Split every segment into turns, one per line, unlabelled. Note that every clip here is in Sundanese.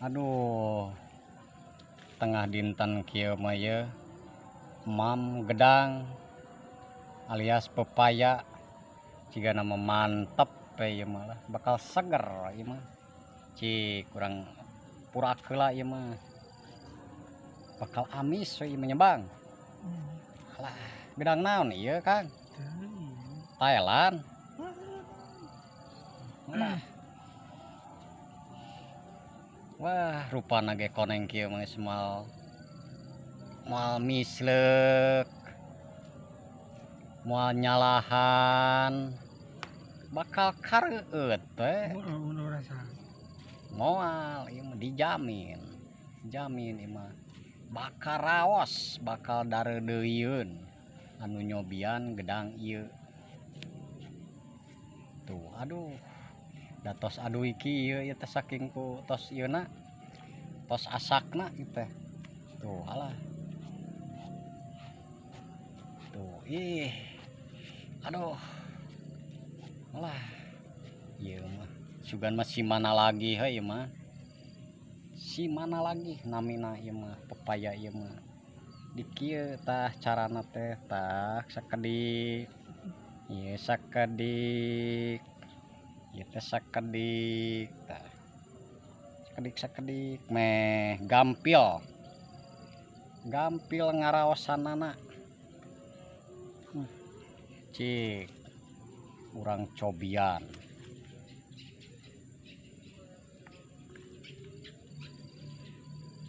Aduh, tengah dinten kieu mah ye mam gedang alias pepaya jigana mah mantep we ieu mah lah, bakal seger ieu mah. Cik kurang purak heula ieu mah. Bakal amis we ieu mah nya, Bang. Alah, gedang naon ieu, Kang? Thailand. Alah. Wah, rupana ge koneng kieu mah geus moal misleuk, moal nyalahan, bakal kareueut we. Moal ieu mah dijamin. Jamin ieu mah. Bakal raos, bakal dareudeuyeun anu nyobian gedang ieu. Tuh, aduh. Da tos aduh kieu ieu teh saking ku tos ieuna, tos asakna ieu teh. Tuh, alah. Tuh, ih. Aduh. Alah. Ieu mah sugan mah si mana lagi heuh ieu mah. Si mana lagi namina ieu mah pepaya ieu mah. Di kieu tah carana teh tah sakedik. Ieu sakedik. Ieu teh sakedik tah. Sakedik-sakedik meh gampil. Gampil ngaraosanana. Cik urang cobian.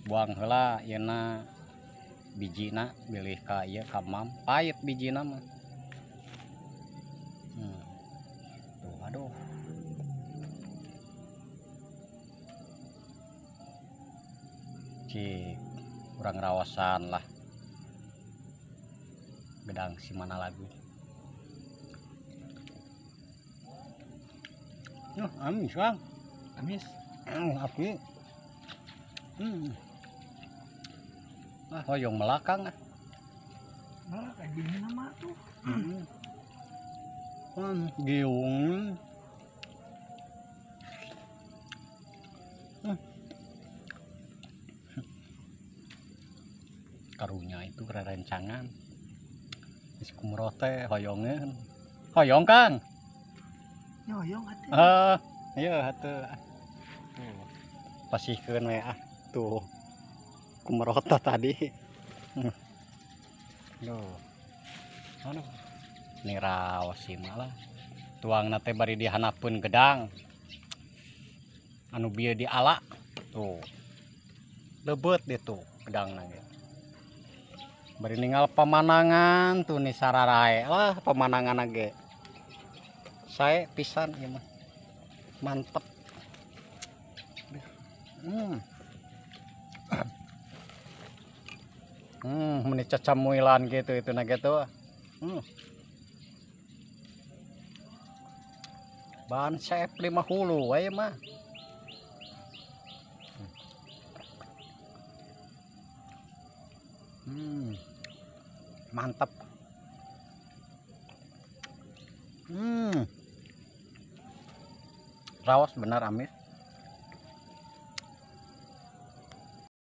Buang heula yeuna bijina bilih ka ieu ka mam, pait bijina mah. Tuh, aduh. Cik urang rawasan lah. Gedang si mana lagi. Amis, Kang.
Amis.
Api. Ah, hoyong melakang ah.
Melak kayak gini nama tuh.
Giung. Karunya itu rerencangan. Geus kumroh teh hoyongeun. Hoyong, Kang.
Hoyong atuh.
Heeh, ieu atuh. Tuh. Pasihkeun we ah. Tuh. Kumroh tadi. Duh. Aduh. Ini raos sih malah. Tuangna teh bari dihanapeun gedang. Anu bieu diala. Tuh. Lebeut deh tuh gedangna ge. Bari ninggal pemandangan tuh nih sararae lah pemandangan ge. Sae pisan ieu mah. Mantep. Meni cacamuilan gitu itu na gitu. Bahan sep 5 hulu we mah. Mantap. Raos benar amis.